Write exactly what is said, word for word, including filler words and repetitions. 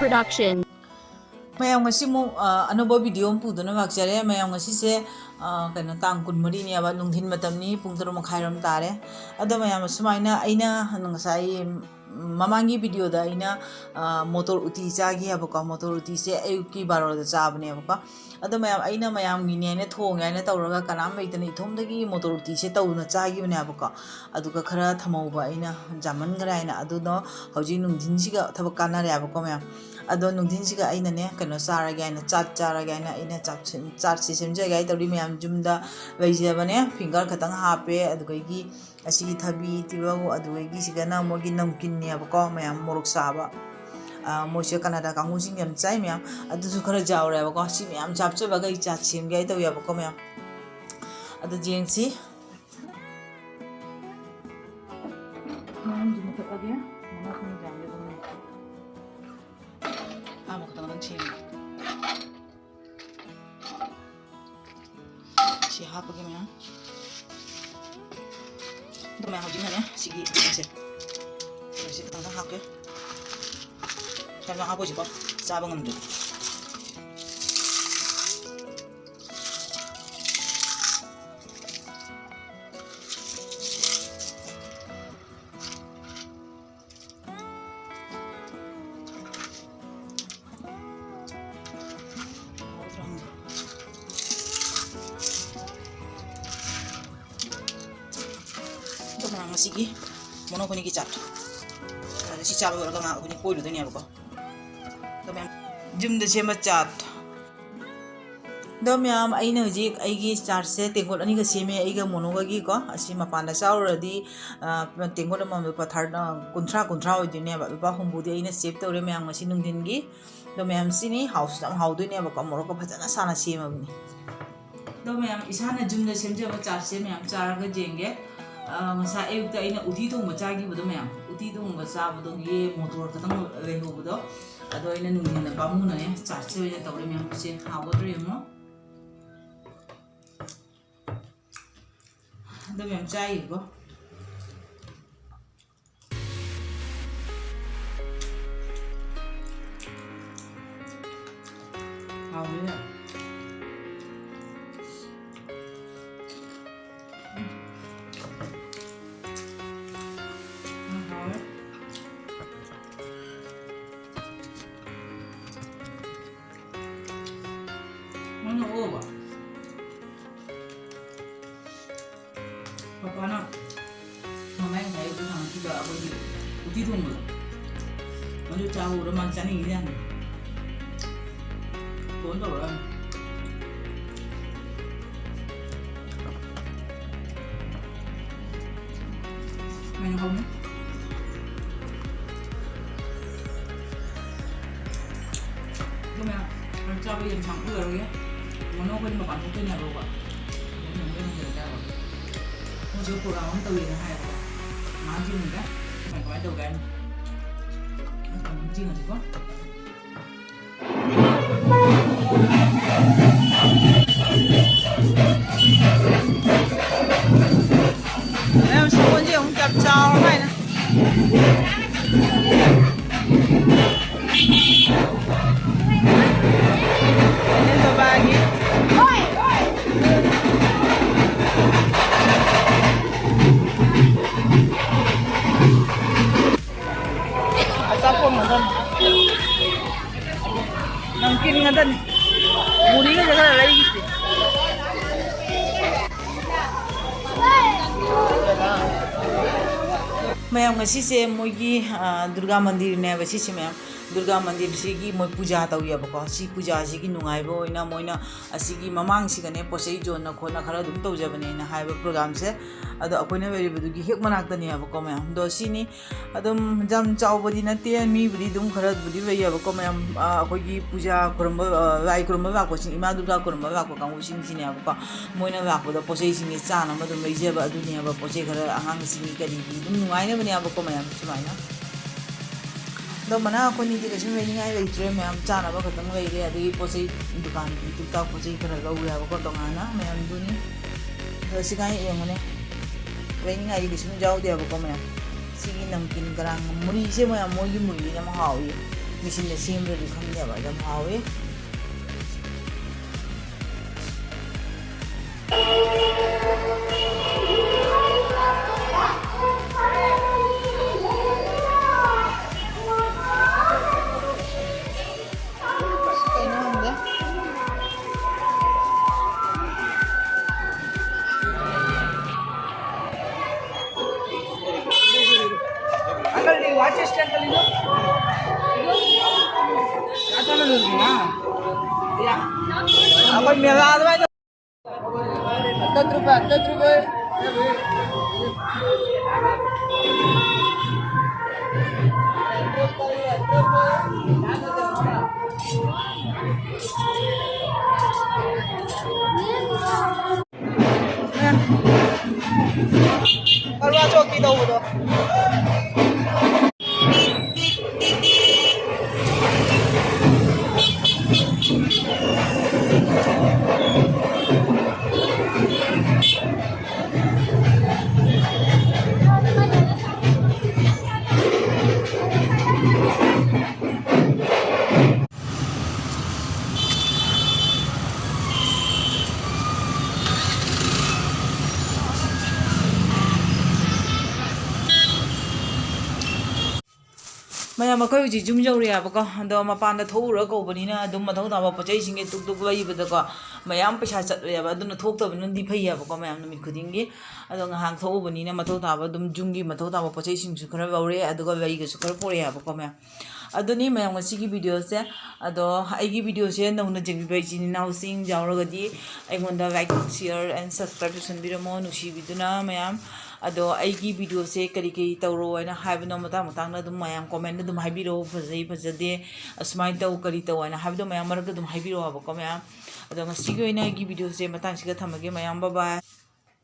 Production. ꯃꯌꯥꯝ, ꯉꯁꯤꯃꯨꯛ, ꯑ, ꯑꯅꯧꯕ video ꯑꯃ ꯄꯨꯗꯨꯅ ꯂꯥꯛꯆꯔꯦ꯫ ꯃꯌꯥꯝ, ꯉꯁꯤꯁꯦ, ꯑ, ꯀꯩꯅꯣ, ꯇꯥꯡ ꯀꯨꯟꯃꯔꯤꯅꯦꯕ, ꯅꯨꯡꯊꯤꯟ ꯃꯇꯝꯅꯤ, ꯄꯨꯡ ꯇꯔꯨꯛ ꯃꯈꯥꯏꯔꯣꯝ ꯇꯥꯔꯦ꯫ ꯑꯗꯣ ꯃꯌꯥꯝ, ꯑꯁꯨꯃꯥꯏꯅ ꯑꯩꯅ ꯉꯁꯥꯏ, ꯎꯝ, ꯃꯃꯥꯡꯒꯤ videoꯗ ꯑꯩꯅ, ꯑ, ꯃꯣꯇꯣꯔ ꯎꯇꯤ ꯆꯥꯈꯤ ꯍꯥꯏꯕꯀꯣ, ꯃꯣꯇꯣꯔ ꯎꯇꯤꯁꯦ ꯑꯌꯨꯛꯀꯤ ꯕꯥꯔꯣꯗ ꯆꯥꯕꯅꯦꯕꯀꯣ꯫ ꯑꯗꯣ ꯃꯌꯥꯝ, ꯑꯩꯅ ꯃꯌꯥꯝꯒꯤꯅꯦ ꯍꯥꯏꯅ ꯊꯣꯡꯉꯦ ꯍꯥꯏꯅ ꯇꯧꯔꯒ ꯀꯅꯥꯝ ꯂꯩꯇꯅ ꯏꯊꯣꯝꯗꯒꯤ ꯃꯣꯇꯣꯔ ꯎꯇꯤꯁꯦ ꯇꯧꯗꯨꯅ ꯆꯥꯈꯤꯕꯅꯦꯕꯀꯣ꯫ ꯑꯗꯨꯒ ꯈꯔ ꯊꯝꯍꯧꯕ ꯑꯩꯅ ꯌꯥꯝꯃꯟꯈ꯭ꯔꯦ ꯍꯥꯏꯅ, ꯑꯗꯨꯗꯣ ꯍꯧꯖꯤꯛ ꯅꯨꯡꯊꯤꯟꯁꯤꯒ ꯊꯕꯛ ꯀꯥꯟꯅꯔꯦ ꯍꯥꯏꯕꯀꯣ ꯃꯌꯥꯝ꯫ ꯑꯗꯣ ꯅꯨꯡꯊꯤꯟꯁꯤꯒ ꯑꯩꯅꯅꯦ ꯀꯩꯅꯣ ꯆꯥꯔꯒꯦ ꯍꯥꯏꯅ, ꯆꯥꯠ ꯆꯥꯔꯒꯦ ꯍꯥꯏꯅ ꯑꯩꯅ ꯆꯥꯠ ꯁꯦꯝ-, ꯆꯥꯠꯁꯦ ꯁꯦꯝꯖꯒꯦ ꯍꯥꯏ ꯇꯧꯔꯤ ꯃꯌꯥꯝ꯫ ꯌꯨꯝꯗ ꯂꯩꯖꯕꯅꯦ, finger ꯈꯛꯇꯪ ꯍꯥꯞꯄꯦ, ꯑꯗꯨꯗꯒꯤ ꯑꯁꯤꯒꯤ ꯊꯕꯤ, ꯇꯤꯜꯍꯧ, ꯑꯗꯨꯗꯒꯤ ꯁꯤꯒꯅ ꯃꯣꯏꯒꯤ ꯅꯝꯀꯤꯟꯅꯦꯕꯀꯣ ꯃꯌꯥꯝ, ꯃꯣꯔꯣꯛ ꯁꯥꯕ꯫ ꯑ, ꯃꯣꯏꯁꯦ ꯀꯅꯥꯗꯥ ꯀꯥꯡꯕꯨꯁꯤꯡ ꯌꯥꯝ ꯆꯥꯏ ꯃꯌꯥꯝ꯫ ꯑꯗꯨꯁꯨ ꯈꯔ ꯌꯥꯎꯔꯦꯕꯀꯣ꯫ ꯁꯤ ꯃꯌꯥꯝ ꯆꯥꯞꯆꯕꯒ ꯑꯩ ꯆꯥꯠ ꯁꯦꯝꯒꯦ ꯍꯥꯏ ꯇꯧꯋꯦꯕꯀꯣ ꯃꯌꯥꯝ꯫ ꯑꯗꯨ ꯌꯦꯡꯁꯤ꯫ ꯃꯅꯨꯡꯁꯤ ꯃꯨꯊꯠꯂꯒꯦ꯫ ꯃꯅꯥ ꯈꯨꯅꯤꯡꯖꯥꯡꯁꯦ ꯑꯗꯨꯝ ꯑꯍꯥꯟꯕ ꯈꯛꯇꯪ ꯑꯗꯨꯝ ꯁꯦꯝꯃꯦ꯫ ꯁꯤ ꯍꯥꯞꯄꯒꯦ ꯃꯌꯥꯝ꯫ ꯑꯗꯨ ꯃꯌꯥꯝ ꯍꯧꯖꯤꯛꯅꯅꯦ ꯁꯤꯒꯤ ꯁꯦ, ꯁꯤ ꯈꯤꯇꯪ ꯍꯥꯞꯀꯦ꯫ ꯌꯥꯝ ꯌꯥꯝ ꯍꯥꯞꯄꯣꯏꯁꯤꯀꯣ, ꯆꯥꯕ ꯉꯝꯗꯦ꯫ ꯑꯗꯨꯅ ꯉꯁꯤꯒꯤ ꯃꯣꯅꯣ ꯑꯩꯈꯣꯏꯅꯤꯒꯤ ꯆꯥꯠ꯫ ꯑꯗ ꯁꯤ ꯆꯥꯕ ꯂꯣꯏꯔꯒ ꯉꯥꯏꯍꯥꯛ ꯑꯩꯈꯣꯏꯅꯤ ꯀꯣꯏꯔꯨꯗꯣꯏꯅꯦꯕꯀꯣ꯫ ꯑꯗꯣ ꯃꯌꯥꯝ, ꯌꯨꯝꯗ ꯁꯦꯝꯕ ꯆꯥꯠ꯫ ꯑꯗꯣ ꯃꯌꯥꯝ, ꯑꯩꯅ ꯍꯧꯖꯤꯛ ꯑꯩꯒꯤ ꯆꯥꯠꯁꯦ ꯇꯦꯡꯀꯣꯠ ꯑꯅꯤꯒ ꯁꯦꯝꯃꯦ, ꯑꯩꯒ ꯃꯣꯅꯣꯒꯒꯤꯀꯣ꯫ ꯑꯁꯤ ꯃꯄꯥꯟꯗ ꯆꯥꯔꯨꯔꯗꯤ, ꯑ, ꯇꯦꯡꯀꯣꯠ ꯑꯃꯃꯝꯗ ꯂꯨꯄꯥ ꯊꯥꯔ-, ꯑ, ꯀꯨꯟꯊ꯭ꯔꯥ, ꯀꯨꯟꯊ꯭ꯔꯥ ꯑꯣꯏꯗꯣꯏꯅꯦꯕ꯫ ꯂꯨꯄꯥ ꯍꯨꯝꯐꯨꯗꯤ ꯑꯩꯅ save ꯇꯧꯔꯦ ꯃꯌꯥꯝ ꯉꯁꯤ ꯅꯨꯡꯊꯤꯟꯒꯤ꯫ ꯑꯗꯣ ꯃꯌꯥꯝ, ꯁꯤꯅꯤ ꯍꯥꯎꯁꯨ ꯌꯥꯝ ꯍꯥꯎꯗꯣꯏꯅꯦꯕꯀꯣ, ꯃꯣꯔꯣꯛꯀ ꯐꯖꯅ ꯁꯥꯅ ꯁꯦꯝꯃꯕꯅꯤ꯫ ꯑꯗꯣ ꯃꯌꯥꯝ, ꯏꯁꯥꯅ ꯌꯨꯝꯗ ꯁꯦꯝꯖꯕ ꯆꯥꯠꯁꯦ ꯃꯌꯥꯝ ꯆꯥꯔꯒ ꯌꯦꯡꯒꯦ꯫ ꯑ, ꯉꯁꯥꯏ ꯑꯌꯨꯛꯇ ꯑꯩꯅ ꯎꯇꯤ ꯊꯣꯡꯕ ꯆꯥꯈꯤꯕꯗꯣ ꯃꯌꯥꯝ, ꯎꯇꯤ ꯊꯣꯡꯕ ꯆꯥꯕꯗꯨꯒꯤ ꯃꯣꯇꯣꯔ ꯈꯛꯇꯪ ꯂꯩꯍꯧꯕꯗꯣ, ꯑꯗꯣ ꯑꯩꯅ ꯅꯨꯡꯊꯤꯟꯗ ꯄꯥꯝꯃꯨꯅꯅꯦ ꯆꯥꯠꯁꯦ ꯑꯣꯏꯅ ꯇꯧꯔꯦ ꯃꯌꯥꯝ꯫ ꯁꯦ ꯍꯥꯎꯒꯗ꯭ꯔꯥ ꯌꯦꯡꯉꯣ꯫ ꯑꯗꯣ ꯃꯌꯥꯝ ꯆꯥꯏꯌꯦꯕꯀꯣ꯫ ꯎꯇꯤ ꯊꯣꯡꯕꯗꯣ ꯃꯗꯨ ꯆꯥꯍꯧꯔ ꯃꯥ ꯆꯥꯅꯤꯡꯉꯤꯅꯦ ꯌꯥꯝꯅ꯫ ꯐꯣꯟ ꯇꯧꯔꯛꯑꯝꯃꯤ꯫ ꯃꯩꯅ ꯍꯧꯅꯤ꯫ ꯑꯗꯨꯅ ꯆꯥꯕ ꯌꯦꯟꯁꯥꯡ ꯄꯨꯔꯔꯣꯏꯒꯦ꯫ ꯃꯣꯅꯣ ꯑꯩꯈꯣꯏꯗꯤ ꯃꯄꯥꯟ ꯊꯣꯛꯇꯣꯏꯅꯦꯕꯀꯣ꯫ ꯑꯗꯨꯅ ꯃꯣꯏ ꯍꯟꯖꯤꯜꯂ ꯆꯥꯔꯣ꯫ ꯃꯣꯏꯁꯨ ꯄ꯭ꯔꯣꯒ꯭ꯔꯥꯝ ꯑꯃ ꯇꯧꯋꯦꯅ ꯍꯥꯏꯌꯦꯕꯀꯣ꯫ ꯃꯥ ꯌꯦꯡꯉꯒ ꯀꯃꯥꯏ ꯀꯃꯥꯏ ꯇꯧꯒꯦ ꯍꯥꯏꯅꯣ꯫ ꯃꯇꯝ ꯑꯃ ꯆꯦꯡꯉꯁꯤꯀꯣ꯫ ꯃꯌꯥꯝ ꯁꯒꯣꯜꯁꯦ ꯑꯃꯨꯛ ꯀꯌꯥꯝ ꯆꯥꯎꯔꯕ ꯍꯥꯏꯅ꯫ ꯅꯦ ꯕꯕꯥꯒꯤ꯫ ꯑꯆꯥꯄꯣꯠ ꯉꯥꯛꯇꯅꯤ꯫ ꯅꯝꯀꯤꯟ ꯉꯥꯛꯇꯅꯤ꯫ ꯃꯨꯔꯤꯒꯁꯦ ꯈꯔ ꯂꯩꯈꯤꯁꯦ꯫ ꯃꯌꯥꯝ, ꯉꯁꯤꯁꯦ ꯃꯣꯏꯒꯤ, ꯑ, ꯗꯨꯔꯒꯥ ꯃꯟꯗꯤꯔꯅꯦꯕ ꯁꯤꯁꯦ ꯃꯌꯥꯝ꯫ ꯗꯨꯔꯒꯥ ꯃꯟꯗꯤꯔꯁꯤꯒꯤ ꯃꯣꯏ ꯄꯨꯖꯥ ꯇꯧꯋꯦꯕꯀꯣ꯫ ꯁꯤ ꯄꯨꯖꯥꯁꯤꯒꯤ ꯅꯨꯡꯉꯥꯏꯕ ꯑꯣꯏꯅ ꯃꯣꯏꯅ ꯑꯁꯤꯒꯤ ꯃꯃꯥꯡꯁꯤꯒꯅꯦ ꯄꯣꯠ ꯆꯩ ꯌꯣꯟꯅ ꯈꯣꯠꯅ ꯈꯔ ꯑꯗꯨꯝ ꯇꯧꯖꯕꯅꯦꯅ ꯍꯥꯏꯕ ꯄ꯭ꯔꯣꯒ꯭ꯔꯥꯝꯁꯦ꯫ ꯑꯗꯣ ꯑꯩꯈꯣꯏꯅ ꯂꯩꯔꯤꯕꯗꯨꯒꯤ ꯍꯦꯛ ꯃꯅꯥꯛꯇꯅꯦꯕꯀꯣ ꯃꯌꯥꯝ꯫ ꯑꯗꯣ ꯁꯤꯅꯤ ꯑꯗꯨꯝ ꯌꯥꯝ ꯆꯥꯎꯕꯗꯤ ꯅꯠꯇꯦ, ꯃꯤꯕꯨꯗꯤ ꯑꯗꯨꯝ ꯈꯔꯕꯨꯗꯤ ꯂꯩꯌꯦꯕꯀꯣ ꯃꯌꯥꯝ꯫ ꯑ, ꯑꯩꯈꯣꯏꯒꯤ ꯄꯨꯖꯥ ꯈꯨꯔꯨꯝꯕ, ꯑ, ꯂꯥꯏ ꯈꯨꯔꯨꯝꯕ ꯂꯥꯛꯄꯁꯤꯡ, ꯏꯃꯥ ꯗꯨꯔꯒꯥ ꯈꯨꯔꯨꯝꯕ ꯂꯥꯛꯄ ꯀꯥꯡꯕꯨꯁꯤꯡꯁꯤꯅꯦꯕꯀꯣ꯫ ꯃꯣꯏꯅ ꯂꯥꯛꯄꯗ ꯄꯣꯠ ꯆꯩꯁꯤꯡꯁꯦ ꯆꯥꯅꯕ ꯑꯗꯨꯝ ꯂꯩꯖꯕ ꯑꯗꯨꯅꯦꯕ꯫ ꯄꯣꯠ ꯆꯩ ꯈꯔ ꯑꯉꯥꯡꯁꯤꯡꯒꯤ ꯀꯔꯤꯒꯤ ꯑꯗꯨꯝ ꯅꯨꯡꯉꯥꯏꯅꯕꯅꯦꯕꯀꯣ ꯃꯌꯥꯝ ꯁꯨꯃꯥꯏꯅ꯫ ꯑꯗꯣ ꯃꯅꯥ ꯑꯩꯈꯣꯏꯅꯤꯗꯤ ꯀꯩꯁꯨꯝ ꯂꯩꯅꯤꯡꯉꯥꯏ ꯂꯩꯇ꯭ꯔꯦ ꯃꯌꯥꯝ, ꯆꯥꯅꯕ ꯈꯛꯇꯪ ꯂꯩꯔꯦ꯫ ꯑꯗꯒꯤ ꯄꯣꯠ ꯆꯩ ꯗꯨꯀꯥꯟꯒꯤ ꯇꯨꯛ ꯇꯥꯛ ꯄꯣꯠ ꯆꯩ ꯈꯔ ꯂꯧꯔꯦꯕꯀꯣ ꯇꯣꯉꯥꯟꯅ ꯃꯌꯥꯝꯗꯨꯅꯤ꯫ ꯑꯗꯣ ꯁꯤ ꯀꯥꯏꯅ ꯌꯦꯡꯉꯨꯅꯦ, ꯂꯩꯅꯤꯡꯉꯥꯏꯗꯤ ꯀꯩꯁꯨꯝ ꯌꯥꯎꯗꯦꯕꯀꯣ ꯃꯌꯥꯝ꯫ ꯁꯤꯒꯤ ꯅꯝꯀꯤꯟ ꯀꯔꯥꯡ ꯃꯨꯔꯤꯁꯦ ꯃꯌꯥꯝ, ꯃꯣꯏꯒꯤ ꯃꯨꯔꯤꯁꯦ ꯌꯥꯝ ꯍꯥꯎꯏ꯫ ꯃꯦꯆꯤꯟꯗ ꯁꯦꯝꯕ꯭ꯔꯗꯤ ꯈꯪꯗꯦꯕ, ꯌꯥꯝ ꯍꯥꯎꯏ꯫ ꯀꯩꯅꯣ ꯈꯪꯗꯦ꯫ ꯑꯩꯈꯣꯏ ꯃꯦꯂꯥ ꯑꯗꯨꯃꯥꯏꯅ ꯍꯟꯗ꯭ꯔꯦꯠ ꯔꯨꯄꯤ, ꯍꯟꯗ꯭ꯔꯦꯠ ꯔꯨꯄꯤ꯫ ꯀꯔꯕꯥꯔ ꯆꯧꯀꯤ ꯇꯧꯕꯗꯣ꯫ ꯃꯌꯥꯝ, ꯑꯩꯈꯣꯏ ꯍꯧꯖꯤꯛ ꯌꯨꯝ ꯌꯧꯔꯦꯕꯀꯣ꯫ ꯑꯗꯣ ꯃꯄꯥꯟꯗ ꯊꯣꯛꯎꯔ ꯀꯧꯕꯅꯤꯅ ꯑꯗꯨꯝ ꯃꯊꯧ ꯇꯥꯕ ꯄꯣꯠ ꯆꯩꯁꯤꯡꯁꯦ ꯇꯨꯛ ꯇꯨꯛ ꯂꯩꯕꯗꯀꯣ, ꯃꯌꯥꯝ ꯄꯩꯁꯥ ꯆꯠꯂꯦꯕ꯫ ꯑꯗꯨꯅ ꯊꯣꯛꯇꯕꯅꯗꯤ ꯐꯩꯌꯦꯕꯀꯣ, ꯃꯌꯥꯝ ꯅꯨꯃꯤꯠ ꯈꯨꯗꯤꯡꯒꯤ꯫ ꯑꯗꯣ ꯉꯥꯏꯍꯥꯛ ꯊꯣꯛꯎꯕꯅꯤꯅ ꯃꯊꯧ ꯇꯥꯕ ꯑꯗꯨꯝ ꯌꯨꯝꯒꯤ ꯃꯊꯧ ꯇꯥꯕ ꯄꯣꯠ ꯆꯩꯁꯤꯡꯁꯨ ꯈꯔ ꯂꯧꯔꯦ, ꯑꯗꯨꯒ ꯂꯩꯒꯁꯨ ꯈꯔ ꯄꯨꯔꯛꯑꯦꯕꯀꯣ, ꯃꯌꯥꯝ꯫ ꯑꯗꯨꯅꯤ ꯃꯌꯥꯝ ꯉꯁꯤꯒꯤ ꯚꯤꯗꯤꯑꯣꯁꯦ꯫ ꯑꯗꯣ ꯑꯩꯒꯤ ꯚꯤꯗꯤꯑꯣꯁꯦ ꯅꯧꯅ ꯌꯦꯡꯕꯤꯕ ꯏꯆꯤꯟ ꯏꯅꯥꯎꯁꯤꯡ ꯌꯥꯎꯔꯒꯗꯤ ꯑꯩꯉꯣꯟꯗ like, share and subscribe ꯇꯧꯁꯟꯕꯤꯔꯝꯃꯣ, ꯅꯨꯡꯁꯤꯕꯤꯗꯨꯅ ꯃꯌꯥꯝ꯫ ꯑꯗꯣ ꯑꯩꯒꯤ ꯚꯤꯗꯤꯑꯣꯁꯦ ꯀꯔꯤ ꯀꯔꯤ ꯇꯧꯔꯣ ꯍꯥꯏꯅ ꯍꯥꯏꯕꯅꯣ, ꯃꯇꯥꯡ ꯃꯇꯥꯡꯗ ꯑꯗꯨꯝ ꯃꯌꯥꯝ comment ꯑꯗꯨꯝ ꯍꯥꯏꯕꯤꯔꯛꯑꯣ, ꯐꯖꯩ ꯐꯖꯗꯦ, ꯑꯁꯨꯃꯥꯏꯅ ꯇꯧ, ꯀꯔꯤ ꯇꯧ ꯍꯥꯏꯅ ꯍꯥꯏꯕꯗꯣ ꯃꯌꯥꯝ ꯃꯔꯛꯇ ꯑꯗꯨꯝ ꯍꯥꯏꯕꯤꯔꯛꯑꯣꯕꯀꯣ ꯃꯌꯥꯝ꯫ ꯑꯗꯣ ꯉꯁꯤꯒꯤ ꯑꯣꯏꯅ ꯑꯩꯒꯤ ꯚꯤꯗꯤꯑꯣꯁꯦ ꯃꯇꯥꯡꯁꯤꯒ ꯊꯝꯃꯒꯦ ꯃꯌꯥꯝ, bye bye꯫